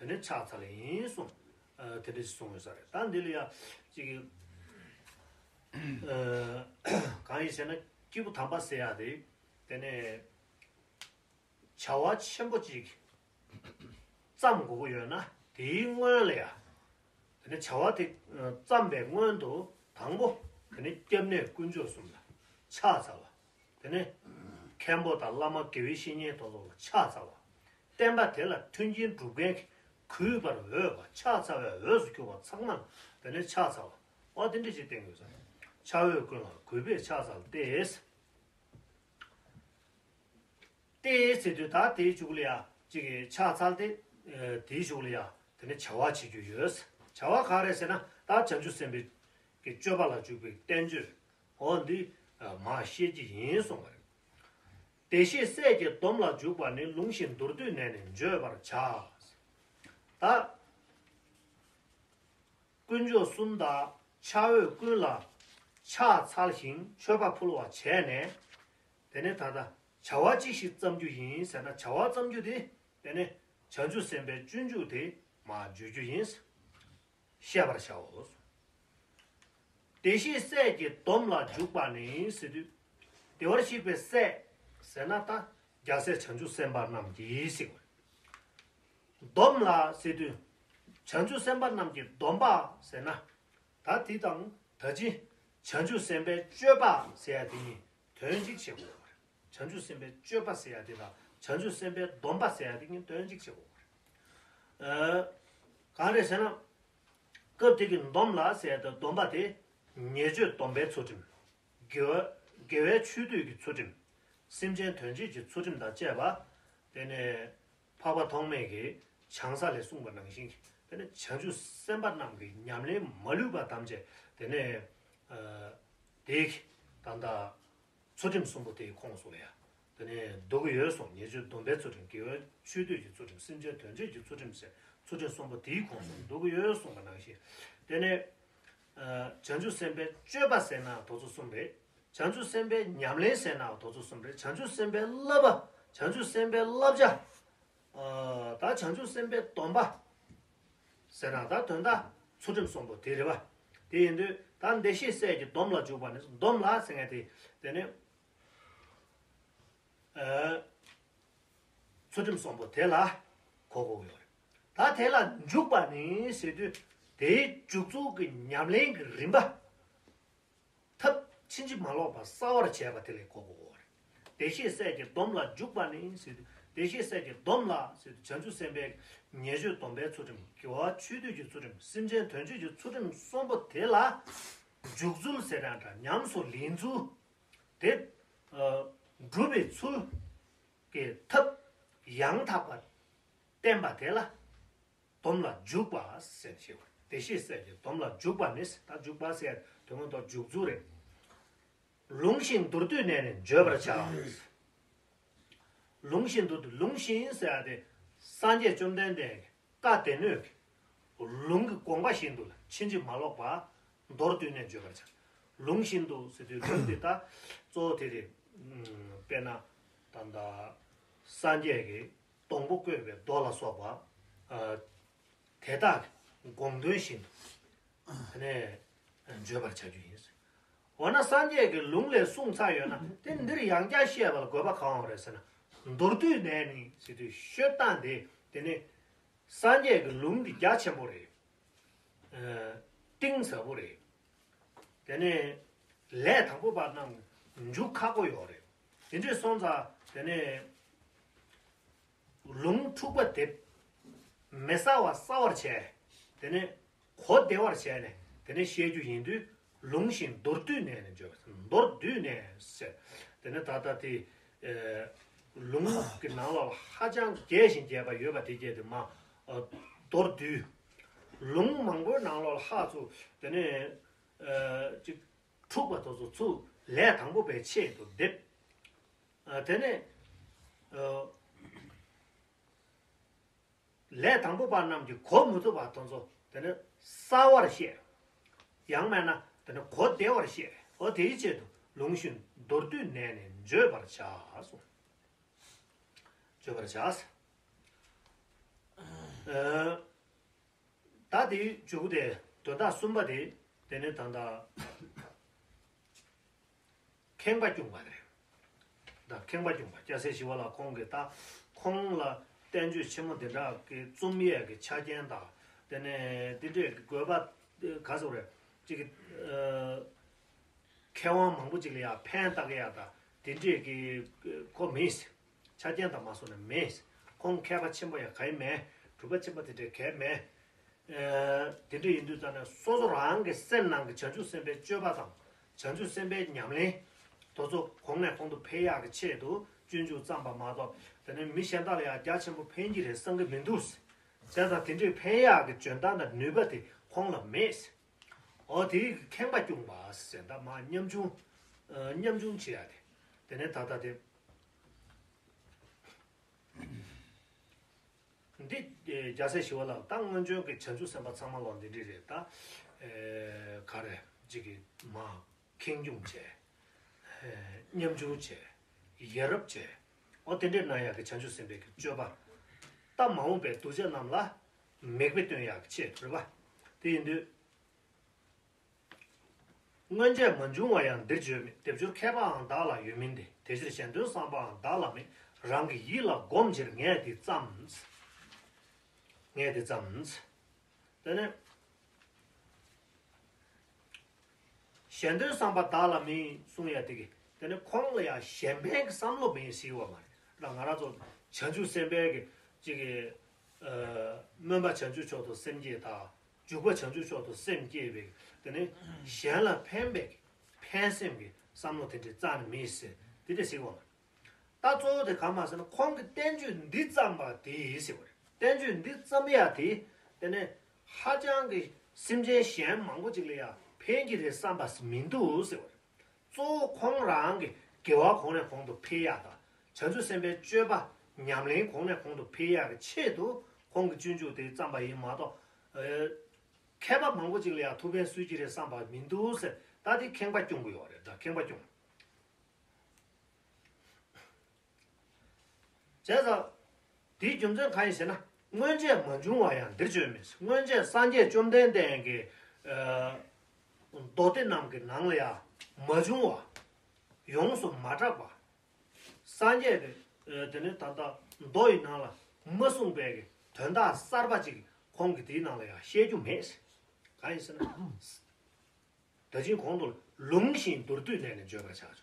དེ་ནས་ཕྱག་འཚལ་ཡིན་གསུངས། ཨ་དེ་འདྲ་ཞིག་གསུངས་ཡོད་ས་རེད། ད་འདི་ལ་ཡ་གཅིག་གི་ཨ་གང་ཡིན་ཟེར་ན་སྐྱེས་བུ་དམ་པ་ཟེར་ཡ་དེ་དེ་ནས་བྱ་བ་ཆེན་པོ་གཅིག་བརྩམ་དགོས་ཀྱི་ཡོད་ན་དེའི་སྔོན་ལ་ཡ་དེ་ནས་བྱ་བ་དེ་ཨ་བརྩམས་པའི་སྔོན་དུ་དང་པོ་དེ་ནས་སྐྱབས་གནས་དཀོན་མཆོག་གསུམ་ལ་ཕྱག་འཚལ་བ། དེ་ནས་མཁན་པོ་དང་བླ་མ་དགེ་བའི་བཤེས་གཉེན་དེ་ཚོ་ལ་ཕྱག་འཚལ་བ། བསྟན་པ་དེ་ལ་མཐུན་རྐྱེན་སྒྲུབ་མཁན་གྱི་གུས་པར་འོས་པ་ཕྱག་འཚལ་བའི་འོས་སུ་གྱུར་པ་ཚང་མ་ལ་དེ་ནས་ཕྱག་འཚལ་བ། འོ་དེ་འདྲ་ཞིག་བསྟན་དགོས་ས་རེད། ཕྱག་འོས་ཀུན་ལ་གུས་པས་ཕྱག་འཚལ་ཏེ། ཏེ་ཟེར་དུས་ད་དེའི་གཞུག་ལ་ཡ་གཅིག་གི་ཕྱག་འཚལ་ཏེ་ཨ་དེའི་གཞུག་ལ་ཡ་དེ་ནས་བྱ་བ་བྱེད་རྒྱུ་ཡོད། བྱ་བ་ག་རེ་ཟེར་ན་ད་བྱང་ཆུབ་སེམས་དཔའི་གི་སྤྱོད་པ་ལ་འཇུག་པའི་བསྟན་བཅོས། འོ་འདི་མར་བཤད་ཀྱི་ཡིན་གསུངས་པ་རེད། བདེ་གཤེགས་སྲས་ཀྱི་སྡོམ་ལ་འཇུག་པ་ནི། ལུང་བཞིན་མདོར་བསྡུས་ནས་ནི་བརྗོད་པར་བྱ། ད་དཀོན་མཆོག་གསུམ་དང་ཕྱག་འོས་ཀུན་ལ་ཕྱག་འཚལ་ཞིང་མཆོད་པ་ཕུལ་བ་བྱས་ནས། དེ་ནས་ད་ལྟ་བྱ་བ་ཅི་ཞིག་བརྩམ་རྒྱུ་ཡིན་ཟེར་ན་བྱ་བ་བརྩམ་རྒྱུ་དེ་དེ་ནས་བྱང་ཆུབ་སེམས་དཔའི་སྤྱོད་འཇུག་དེ་མར་བརྗོད་རྒྱུ་ཡིན། བཤད་པར་བྱའོ། བདེ་གཤེགས་སྲས་ཀྱི་སྡོམ་ལ་འཇུག་པ་ནི་ཟེར་དུས། བདེ་བར་གཤེགས་པའི་སྲས་ཟེར་ན་ད་རྒྱལ་སྲས་བྱང་ཆུབ་སེམས་དཔའ་རྣམས་ཀྱིས་ཟེར་བ། སྡོམ་ལ་ཟེར་དུས། བྱང་ཆུབ་སེམས་དཔའ་རྣམས་ཀྱི་སྡོམ་པ་ཟེར་ན། ད་དེ་དང་ད་ཅི་བྱང་ཆུབ་སེམས་དཔའི་སྤྱོད་པ་ཟེར་ཡ་དེ་གཉིས་དོན་གཅིག་བྱེད་དགོས་པ་རེད། བྱང་ཆུབ་སེམས་དཔའི་སྤྱོད་པ་ཟེར་ཡ་དེ་དང་བྱང་ཆུབ་སེམས་དཔའི་སྡོམ་པ་ཟེར་ཡ་དེ་གཉིས་དོན་གཅིག་བྱེད་དགོས་པ་རེད། ཨ་གང་རེད་ཟེར་ན། སྐབས་དེ་གི་སྡོམ་ལ་ཟེར་ཡ་དེ་སྡོམ་པ་དེ་ཉེས་སྤྱོད་སྡོམ་པའི་ཚུལ་ཁྲིམས། དགེ་བ་དགེ་བའི་ཆོས་སྡུད་ཀྱི་ཚུལ་ཁྲིམས། སེམས་ཅན་དོན་བྱེད་ཀྱི་ཚུལ་ཁྲིམས་དང་བཅས་པ། དེ་ནས་འཕགས་པ་ཐོགས་མེད་ཀྱིས་བྱང་ས་ལས་གསུངས་པ་ནང་བཞིན་གྱི་དེ་ནས་བྱང་ཆུབ་སེམས་དཔའ་རྣམས་ཀྱི་ཉམས་ལེན་མ་ལུས་པ་ཐམས་ཅད་དེ་ནས་ཨ་དེ་གི་ད་ལྟ་ཚུལ་ཁྲིམས་གསུམ་པོ་དེའི་ཁོངས་སུ་ལ་ཡ། དེ་ནས་འདུ་གི་ཡོད་གསུངས། ཉེས་སྤྱོད་སྡོམ་པའི་ཚུལ་ཁྲིམས། དགེ་བའི་ཆོས་སྡུད་ཀྱི་ཚུལ་ཁྲིམས། སེམས་ཅན་དོན་བྱེད་ཀྱི་ཚུལ་ཁྲིམས་ཟེར་ཚུལ་ཁྲིམས་གསུམ་པོ་དེའི་ཁོངས་སུ་འདུ་གི་ཡོད་གསུངས་པ་ནང་བཞིན། དེ་ནས་ཨ་བྱང་ཆུབ་སེམས་དཔའི་སྤྱོད་པ་ཟེར་ན་དེ་ཚོ་གསུམ་རེད། བྱང་ཆུབ་སེམས་དཔའི་ཉམས་ལེན་ཟེར་ན་དེ་ཚོ་གསུམ་རེད། བྱང་ཆུབ་སེམས་དཔའི་བསླབ་པ། བྱང་ཆུབ་སེམས་དཔའི་བསླབ་བྱ། ཨ་ད་བྱང་ཆུབ་སེམས་དཔའི་སྡོམ་པ་ཟེར་ན་ད་དོན་དག་ཚུལ་ཁྲིམས་གསུམ་པོ་དེ་རེད་པ། དེ་ཡིན་དུས་ད་བདེ་གཤེགས་སྲས་ཀྱི་སྡོམ་ལ་འཇུག་པ་ནི། སྡོམ་ལ་ཟེར་མཁན་དེ་དེ་ནི་ཨ་ཚུལ་ཁྲིམས་གསུམ་པོ་དེ་ལ་གོ་དགོས་ཡོད་རེད། ད་དེ་ལ་འཇུག་པ་ནི་ཟེར་དུས་དེའི་འཇུག་ཚུལ་གྱི་ཉམས་ལེན་གྱི་རིམ་པ། ཐབས་ཕྱིན་ཅི་མ་ལོག་པ་གསལ་བར་བྱས་པ་དེ་ལ་གོ་དགོས་རེད། བདེ་གཤེགས་སྲས་ཀྱི་སྡོམ་ལ་འཇུག་པ་ནི་ཟེར་དུས་ བདེ་གཤེགས་སྲས་ཀྱི་སྡོམ་ལ་ཟེར་དུས་བྱང་ཆུབ་སེམས་དཔའི་ཉེས་སྤྱོད་སྡོམ་པའི་ཚུལ་ཁྲིམས། དགེ་བ་ཆོས་སྡུད་ཀྱི་ཚུལ་ཁྲིམས། སེམས་ཅན་དོན་བྱེད་ཀྱི་ཚུལ་ཁྲིམས་གསུམ་པོ་དེ་ལ་འཇུག་ཚུལ་ཟེར་ཡང་འདྲ། ཉམས་སུ་ལེན་ཚུལ་དེ། ཨ། སྒྲུབ་པའི་ཚུལ་གྱི་ཐབས་ཡང་དག་པར་བསྟན་པ་དེ་ལ་སྡོམ་ལ་འཇུག་པ་ཟེར་ཞེས་པ། བདེ་གཤེགས་སྲས་ཀྱི་སྡོམ་ལ་འཇུག་པ་ནི། ད་འཇུག་པ་ཟེར་དོན་དངོས་ཐོག་འཇུག་ཚུལ་རེད། ལུང་བཞིན་མདོར་བསྡུས་ནས་ནི་བརྗོད་པར་བྱ། ལུང་བཞིན་དུ། ལུང་བཞིན་ཟེར་ཡ་དེ་སངས་རྒྱས་བཅོམ་ལྡན་འདས་ཀྱི་བཀའ་སྡེ་སྣོད་ཀྱི་ལུང་གི་དགོངས་པ་བཞིན་དུ་ལ་ཕྱིན་ཅི་མ་ལོག་པ་མདོར་བསྡུས་ནས་བརྗོད་པར་བྱ། ལུང་བཞིན་དུ་ཟེར་དུས་ལུང་དེ་ད་གཙོ་བོ་དེ་རེད། དཔེར་ན་ད་ལྟ་སངས་རྒྱས་ཀྱི་སྡོང་པོ་བཀོད་པའི་མདོ་ལ་སོགས་པ། ཨ། དེ་དག་གི་དགོངས་དོན་བཞིན་དུ་དེ་ནས་བརྗོད་པར་བྱ་རྒྱུ་ཡིན། འོ་ན་སངས་རྒྱས་ཀྱི་ལུང་ལས་གསུངས་ཚར་ཡོད་ན། དེ་འདིར་ཡང་བསྐྱར་བཤད་པ་ལ་དགོས་པ་གང་ཡོད་རེད་ཟེར་ན། མདོར་བསྡུས་ནས་ནི་ཟེར་དུས་ཤོད་སྟངས་དེ། དེ་ནི་སངས་རྒྱས་ཀྱི་ལུང་འདི་རྒྱ་ཆེན་པོ་རེད། ཨ། གཏིང་ཟབ་པོ་རེད། དེ་ནས་ལས་དང་པོ་པ་རྣམས་འཇུག་ཁག་པོ་ཡོད་རེད། དེ་འདྲས་སོང་ཙང་དེ་ནས་ལུང་འཁྲུགས་པ་དེ་མི་གསལ་བ་གསལ་བར་བྱས། དེ་ནས་གོ་བདེ་བར་བྱས་ནས་དེ་ནས་བཤད་རྒྱུ་ཡིན་དུས། ལུང་བཞིན་མདོར་བསྡུས་ནས་ནི་བརྗོད་པ། མདོར་བསྡུས་ནས་ཟེར། དེ་ནས་ད་ལྟ་དེ། ཨ། ལུང་གི་ནང་ལོགས་ལ་ཧ་ཅང་རྒྱས་ཤིང་རྒྱས་པ་ཡོད་པ་དེ་གྱད་དེ་མ། ཨ། མདོར་བསྡུས། ལུང་མང་པོའི་ནང་ལོགས་ལ་ཧ་ཚུ་དེ་ནས། ཨ། ཅིག་འཁྲུགས་པ་དེ་ཚོ་ཚུར་ལས་དང་པོ་པའི་ཆེད་དུ་སྡེབ། ཨ། དེ་ནས། ཨ། ལས་དང་པོ་པ་རྣམས་ཀྱིས་གོ་མི་ཐུབ་པ་དེ་ཚོ་དེ་ནས་གསལ་བར་བཤད། ཡང་མིན་ན་དེ་ནས་གོ་བདེ་བར་བཤད། འོ་དེའི་ཆེད་དུ་ལུང་བཞིན་མདོར་བསྡུས་ནས་ནི་བརྗོད་པར་བྱ་གསུངས། བརྗོད་པར་བྱ། ཨ། ད་དེའི་མཇུག་དེ་དོན་དག་གསུམ་པ་དེ། དེ་ནས་ད་ལྟ་ཁེངས་པ་སྐྱུང་བ་རེད། ད་ཁེངས་པ་སྐྱུང་བ། སྐྱ་སེར་ཞི་བ་ལྷ་ཁོང་གིས་ད་ཁོང་ལ་བསྟན་བཅོས་ཆེན་མོ་འདི་འདྲ་གི་རྩོམ་ཡས་ཀྱི་ཆ་རྐྱེན་དང་། དེ་ནས་འདི་འདྲའི་དགོས་པ་ག་ཚོད་རེད། ཅིག་གི། ཨ། མཁས་དབང་མང་པོ་ཅིག་ལ་ཡང་ཕན་བཏགས་ཡ་དང་དེ་འདྲས་ཀྱི་ཁོ་མེད། ཆ་རྐྱེན་དང་མ་སོང་ན་མེད། ཁོང་མཁས་པ་ཆེན་པོ་ཡང་ག་ཡི་མེད། གྲུབ་པ་ཆེན་པོ་དེ་འདྲས་ག་ཡི་མེད། ཨ། དེ་འདྲས་ཡིན་དུས་ཙང་ནས་སོ་སོ་རང་གི་སེམས་ནང་གི་བྱང་ཆུབ་སེམས་དཔའི་སྤྱོད་པ་དང་། བྱང་ཆུབ་སེམས་དཔའི་ཉམས་ལེན་དེ་ཚོ་གོང་ནས་གོང་དུ་འཕེལ་ཡག་གི་ཆེད་དུ་སྤྱོད་འཇུག་བརྩམས་པ་མ་གཏོགས། དེ་ནས་མི་གཞན་དག་ལ་ཡང་རྒྱ་ཆེན་པོ་ཕན་གྱི་རེད་བསམ་གྱི་མི་འདུག། བྱས་ཙང་དེ་འདྲས་ཕན་ཡག་གི་འཇོན་ཐང་དང་ནུས་པ་དེ་ཁོང་ལ་མེད། འོ་དེ་ཁེངས་པ་སྐྱུང་བ་ཟེར། ད་མ་ཉམ་ཆུང་། ཨ། ཉམ་ཆུང་བྱེད་ཡ་དེ། དེ་ནས་ད་ལྟ་དེ། འདི། ཨ། སྐྱ་སེར་ཞི་བ་ལྷ་ད་སྔོན་བྱོན་གྱི་བྱང་ཆུབ་སེམས་དཔའ་ཚང་མ་ལོ་འདི་འདྲས་རེད་ད། ཨ། ག་རེ་ཅིག་གི་མ། ཁེངས་སྐྱུང་བྱས། ཨ། ཉམ་ཆུང་བྱས། ཡ་རབས་བྱས། འོ་དེ་འདྲས་གནང་ཡག་གི་བྱང་ཆུབ་སེམས་དཔའི་གི་སྤྱོད་པ། ད་མ་འོངས་པའི་གདུལ་བྱ་རྣམས་ལ་མིག་དཔེ་སྟོན་ཡག་གི་ཆེད་དུ་རེད་པ། དེ་ཡིན་དུས། སྔོན་ཆད་མ་བྱུང་བ་ཡང་འདིར་བརྗོད་མེད། སྡེབ་སྦྱོར་མཁས་པའང་བདག་ལ་ཡོད་མིན་ཏེ། དེ་ཕྱིར་གཞན་དོན་བསམ་པའང་བདག་ལ་མེད། རང་གི་ཡིད་ལ་བསྒོམ་ཕྱིར་ངས་འདི་བརྩམས། ངས་འདི་བརྩམས། དེ་ནས་གཞན་དོན་བསམ་པ་བདག་ལ་མེད་གསུང་ཡ་དེ་གི། དེ་ནས་ཁོང་ལ་ཡང་གཞན་ཕན་གྱི་བསམ་བློ་མེད་ཟེར་བ་མ་རེད། ད་ང་རང་ཚོ་བྱང་ཆུབ་སེམས་དཔའི་གི་ཅིག་གི། ཨ། སྨོན་པ་བྱང་ཆུབ་མཆོག་ཏུ་སེམས་བསྐྱེད་དང་། འཇུག་པ་བྱང་ཆུབ་མཆོག་ཏུ་སེམས་བསྐྱེད་པའི། དེ་ནས་གཞན་ལ་ཕན་པའི་ཕན་སེམས་ཀྱི་བསམ་བློ་དེ་འདྲའི་རྩ་ནས་མེད་ཟེར། དེ་འདྲ་ཟེར་བ་མ་རེད། ད་གཙོ་བོ་དེ་ག་མ་ཟེར་ན། ཁོང་གིས་བསྟན་བཅོས་འདི་བརྩམས་པ་དེ་ཟེར་བ་རེད། བསྟན་བཅོས་འདི་བརྩམས་ཡ་དེ། དེ་ནས་ཧ་ཅང་གི་སེམས་ཅན་གཞན་མང་པོ་ཅིག་ལ་ཡང་ཕན་གྱི་རེད་བསམ་པ་མི་འདུག་ཟེར་བ་རེད། གཙོ་བོ་ཁོང་རང་གི་དགེ་བ་གོང་ནས་གོང་དུ་འཕེལ་ཡག་དང་། བྱང་ཆུབ་སེམས་དཔའི་སྤྱོད་པ་ཉམས་ལེན་གོང་ནས་གོང་དུ་འཕེལ་ཡག་གི་ཆེད་དུ་ཁོང་གིས་སྤྱོད་འཇུག་དེ་བརྩམས་པ་ཡིན་མ་གཏོགས། ཨ། མཁས་པ་མང་པོ་ཅིག་ལ་ཡང་ཐུགས་ཕན་གསོས་ཀྱི་རེད་བསམ་པ་མི་འདུག་ཟེར། ད་དེ་ཁེངས་པ་སྐྱུང་གི་ཡོད་རེད། ད་ཁེངས་པ་སྐྱུང་། བྱས་ཙང་། དེའི་རྒྱུ་མཚན་གང་ཡིན་ཟེར་ན། སྔོན་ཆད་མ་བྱུང་བ་ཡང་འདིར་བརྗོད་མེད། སྔོན་ཆད་སངས་རྒྱས་བཅོམ་ལྡན་འདས་ཀྱི། ཨ། མདོ་སྡེ་རྣམས་ཀྱི་ནང་ལ་ཡང་མ་བྱུང་བ། ཡོངས་སུ་མ་གྲགས་པ། སངས་རྒྱས་ཀྱི། ཨ། དེ་ནས་ད་ལྟ་མདོ་ཡི་ནང་ལ་མ་གསུངས་པའི་གི་དོན་དག་གསར་པ་ཅིག་ཁོང་གིས་དེའི་ནང་ལ་ཡང་བཤད་རྒྱུ་མེད། གང་ཡིན་ཟེར་ན། ད་ཅིང་གོང་དུ་ལུང་བཞིན་མདོར་བསྡུས་ནས་ནི་བརྗོད་པར་བྱ་ཆོག།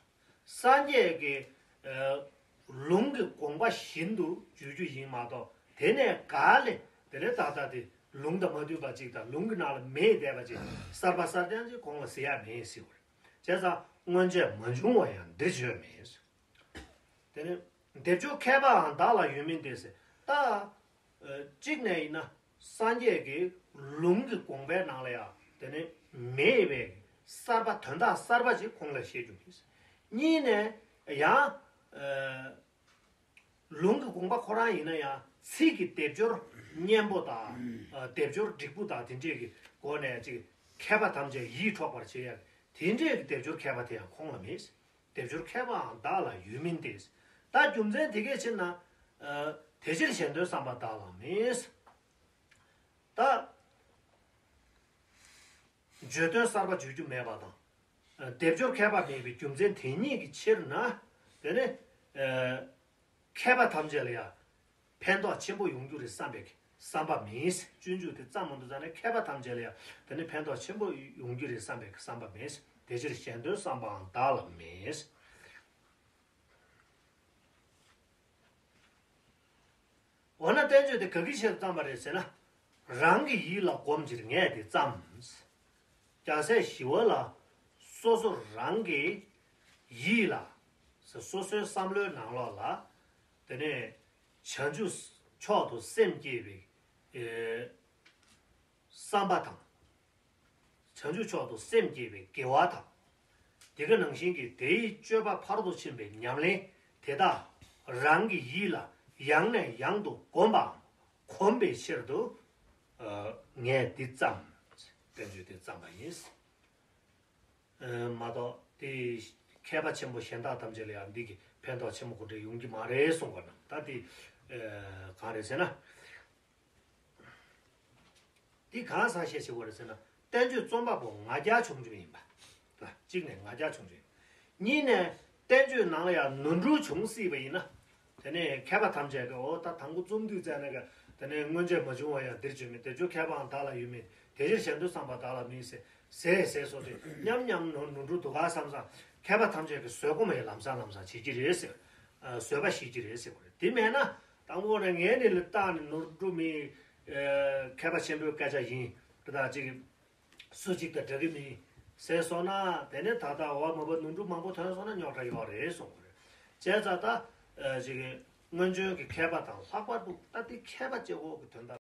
སངས་རྒྱས་ཀྱི། ཨ། ལུང་གི་དགོངས་པ་བཞིན་དུ་བརྗོད་རྒྱུ་ཡིན་མ་གཏོགས། དེ་ནས་ག་ལེ་དེ་ནས་ད་ལྟ་དེ་ལུང་དང་མ་མཐུན་པ་ཅིག་དང་ལུང་གི་ནང་ལ་མེད་བསྡད་པ་ཅིག་གསར་པ་གསར་རྐྱང་ཅིག་ཁོང་ལ་ཟེར་ཡ་མེད་ཟེར་བ་རེད། བྱས་ཙང་སྔོན་ཆད་མ་བྱུང་བ་ཡང་འདིར་བརྗོད་མེད། དེ་ནས་སྡེབ་སྦྱོར་མཁས་པའང་བདག་ལ་ཡོད་མིན་ཏེ་ཟེར། ད་གཅིག་ནས་ཡིན་ན་སངས་རྒྱས་ཀྱི་ལུང་གི་དགོངས་པའི་ནང་ལ་ཡང་དེ་ནས་མེད་པའི་གསར་པ་དོན་དག་གསར་པ་ཅིག་ཁོང་ལ་བཤད་རྒྱུ་མེད། གཉིས་ནས་ཡང་ལུང་གི་དགོངས་པ་ཁོ་རང་ཡིན་ན་ཡང་ཚིག་གི་སྡེབ་སྦྱོར་སྙན་པོ་དང་སྡེབ་སྦྱོར་འགྲིག་པོ་དང་དེ་འདྲས་ཀྱི་སྒོ་ནས་ཅིག་མཁས་པ་ཐམས་ཅད་ཡིད་འཕྲོག་པར་བྱེད་ཡ་དེ་འདྲས་ཀྱི་སྡེབ་སྦྱོར་མཁས་པ་དེ་ཡང་ཁོང་ལ་མེད། སྡེབ་སྦྱོར་མཁས་པའང་བདག་ལ་ཡོད་མིན་ཏེ། ད་རྒྱུ་མཚན་དེ་གས་ཕྱིར་ན། ཨ། དེ་ཕྱིར་གཞན་དོན་བསམ་པ་བདག་ལ་མེད། ད་བརྗོད་དོན་གསར་པ་བརྗོད་རྒྱུ་མེད་པ་དང་། ཨ། སྡེབ་སྦྱོར་མཁས་པ་མེད་པའི་རྒྱུ་མཚན་དེ་ཉིད་ཀྱི་ཕྱིར་ན། དེ་ནི། ཨ། མཁས་པ་ཐམས་ཅད་ལ་ཡང་ཕན་ཐོགས་ཆེན་པོ་ཡོང་རྒྱུ་རེད་བསམ་པའི་བསམ་པ་མེད། སྤྱོད་འཇུག་དེ་བརྩམས་མ་འདུག་ཙང་ནས་མཁས་པ་ཐམས་ཅད་ལ་ཡང་དེ་ནི་ཕན་ཐོགས་ཆེན་པོ་ཡོང་རྒྱུ་རེད་བསམ་པའི་བསམ་པ་མེད། དེ་ཕྱིར་གཞན་དོན་བསམ་པའང་བདག་ལ་མེད། འོ་ན་བསྟན་བཅོས་དེ་ག་གི་ཕྱིར་བརྩམས་པ་རེད་ཟེར་ན། རང་གི་ཡིད་ལ་གོམས་ཕྱིར་ངས་དེ་བརྩམས། རྒྱལ་སྲས་ཞི་བ་ལྷ་སོ་སོ་རང་གི་ཡིད་ལ། སོ་སོའི་བསམ་བློའི་ནང་ལོགས་ལ། དེ་ནས་བྱང་ཆུབ་མཆོག་ཏུ་སེམས་བསྐྱེད་པའི་ཨེ་བསམ་པ་དང་། བྱང་ཆུབ་མཆོག་ཏུ་སེམས་བསྐྱེད་པའི་དགེ་བ་དང་། དེ་ག་ནང་བཞིན་གྱི་དེའི་སྤྱོད་པ་ཕར་དུ་ཕྱིན་པའི་ཉམས་ལེན་དེ་དག་རང་གི་ཡིད་ལ་ཡང་ནས་ཡང་དུ་གོམས་པའམ་གོམས་པའི་ཕྱིར་དུ། ཨ། ངས་འདི་བརྩམས། བསྟན་བཅོས་འདི་བརྩམས་པ་ཡིན། ཨ། མ་གཏོགས་དེ་མཁས་པ་ཆེན་པོ་གཞན་དག་ཐམས་ཅད་ལ་ཡང་འདི་གི་ཕན་ཐོགས་ཆེན་པོ་ག་འདྲ་ཡོང་གི་མ་རེད་གསུངས་པ་ན། ད་དེ་ཨ་གང་རེད་ཟེར་ན། འདི་གང་ཟག་ཤེས་བྱེད་དགོས་རེད་ཟེར་ན། བསྟན་བཅོས་རྩོམ་པ་པོ་ང་རྒྱལ་ཆུང་ཆུང་ཡིན་པ། ལ་གཅིག་ནས་ང་རྒྱལ་ཆུང་ཆུང་ཡིན། གཉིས་ནས་བསྟན་བཅོས་ནང་ལ་ཡང་ནོར་འཁྲུལ་བྱུང་སྲིད་པ་ཡིན་ན། དེ་ནས་མཁས་པ་ཐམས་ཅད་ཀྱིས་འོ་ད་དང་པོ་རྩོམ་དུས་བཙལ་ན་ག་དེ་ནས་སྔོན་ཆད་མ་བྱུང་བ་ཡང་འདིར་བྱོན་མིན། དེ་ཚོ་མཁས་པའང་བདག་ལ་ཡོད་མིན། དེ་ཕྱིར་གཞན་དོན་བསམ་པ་བདག་ལ་མིན་ཟེར། ཟེར་ཟེར་སོགས་ཏེ་མཉམ་མཉམ་ནོར་ནོར་འཁྲུལ་འདུག་ག་བསམ་བསམ་མཁས་པ་ཐམས་ཅད་ཀྱིས་བཟོད་སྒོམ་ཡང་ལམ་སང་ལམ་སང་བྱེད་ཀྱི་རེད་ཟེར། ཨ། བཟོད་པ་བྱེད་ཀྱི་རེད་ཟེར་བ་རེད། དེ་མེད་ན་དང་པོ་ནས་ངས་ནི་ལ་བཏགས་ནས་ནོར་འཁྲུལ་མིན། ཨ། མཁས་པ་ཆེན་པོའི་སྐད་ཆ་ཡིན། དེ་དག་ཅིག་སུ་གཅིག་དང་འདྲ་གི་མིན་ཟེར་སོང་ན། དེ་ནས་ད་ལྟ་འོ་མ་པ་ནོར་འཁྲུལ་མང་པོ་ཐོན་སོང་ན་རྙོག་དྲ་ཡོད་རེད་གསུངས་པ་རེད། བྱས་ཙང་ད་ཨ་ཅིག་སྔོན་བྱོན་གྱི་མཁས་པ་དང་ལྷག་པར་དུ་ད་ལྟའི་མཁས་པ་སྤྱི་བོ་གི་དོན་དག